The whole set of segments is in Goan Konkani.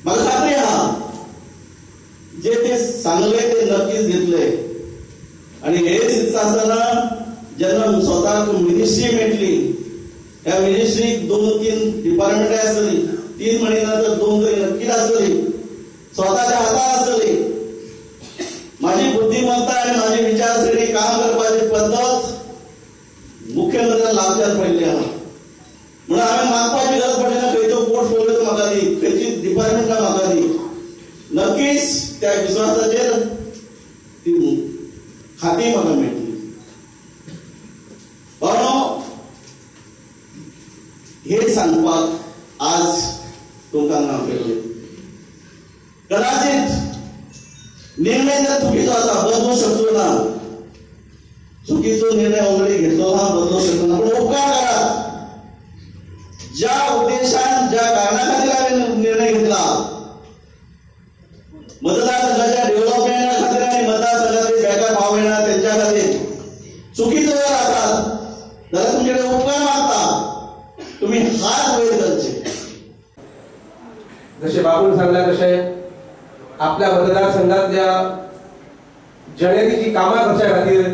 म्हाका खात्री आहा जे ते सांगले ते नक्कीच घेतले. आणि हे दिसता आसतना जेन्ना स्वताक मिनिस्ट्री मेळटली, ह्या मिनिस्ट्रीक 2-3 डिपार्टमेंटां आसतली, 3 म्हणिना तर 2 तरी नक्कीच आसतली, स्वताच्या हातात आसतली. माझी बुद्धिमत्ता आणि माझी विचारसरणी, काम करपाची पद्दत मुख्यमंत्र्यान लागच्यात पडली आहा. म्हणून हांवें मागपाची गरज पडली ना, खंयचो पोर्टफोलियो म्हाका दी, खंयची डिपार्टमेंटां म्हाका दी. नक्कीच त्या विश्वासाचेर ती खाती म्हाका मेळटली. भावनो, हे सांगपाक आज तुमकां हांगा आपयलें. कदाचित निर्णय जर चुकीचो आसा, बदलूंक शकचो ना, चुकीचो निर्णय ऑलरेडी घेतलो ना, बदलूंक शकचो ना, पूण उपकार करात, ज्या उद्देशान ज्या कारणा खातीर हांवें निर्णय घेतला, मतदारसंघाच्या डेव्हलपमेंटा खातीर आनी मतदारसंघातले बेकार भाव येणार तेंच्या खातीर चुकीचो जर आसात जाल्यार तुमचे कडेन उपकार मागता, तुमी हात वयर करचे. जशें बाबून सांगला तशें आपल्या मतदारसंघातल्या जनतेची कामां करच्या खातीर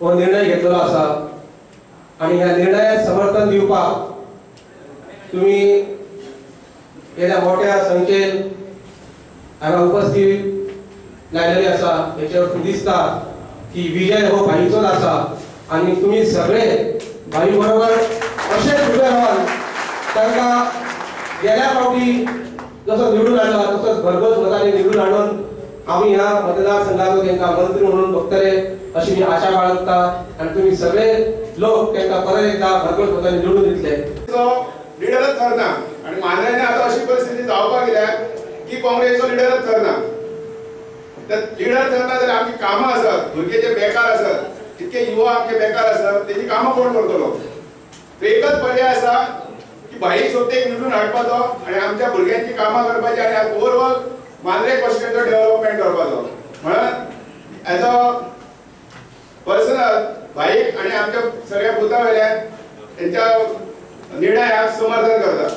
हो निर्णय घेतलेलो आसा आनी ह्या निर्णयाक समर्थन दिवपाक तुमी येद्या मोठ्या संख्येन हांगा उपस्थित लायलेली आसा. हेचेर दिसता की विजय हो भाईचोच आसा आनी तुमी सगळे भाई बरोबर अशेच उबे रावन तांकां गेल्या फावटी जसो निवडून हाडला तसोच भरघोस मतांनी निवडून हाडून आमी ह्या मतदारसंघाचो तांकां मंत्री म्हणून बघतले अशी मी आशा बाळगता आनी तुमी सगळे लोक तांकां परत एकदा भरघोस मतांनी निवडून दितले. लिडरच थरना आनी मांद्र्यांनी आतां अशी परिस्थिती जावपाक गेल्या की काँग्रेसचो लिडरच थरना. तर लिडर थरना जाल्यार आमची कामां आसात, भुरगे जे बेकार आसात, इतके युवा आमचे बेकार आसात, तेजी कामां कोण करतलो? तर एकच पर्याय आसा की भाई सोबतेक निवडून हाडपाचो आनी आमच्या भुरग्यांची कामां करपाची आनी ओवरऑल मांद्रे कॉन्स्टिट्युएन्सीचो डेव्हलपमेंट करपाचो. म्हणून एज अ पर्सनल भाईक आनी आमच्या सगळ्या बुथा वयल्यान तेंच्या निर्णयाक समर्थन करता.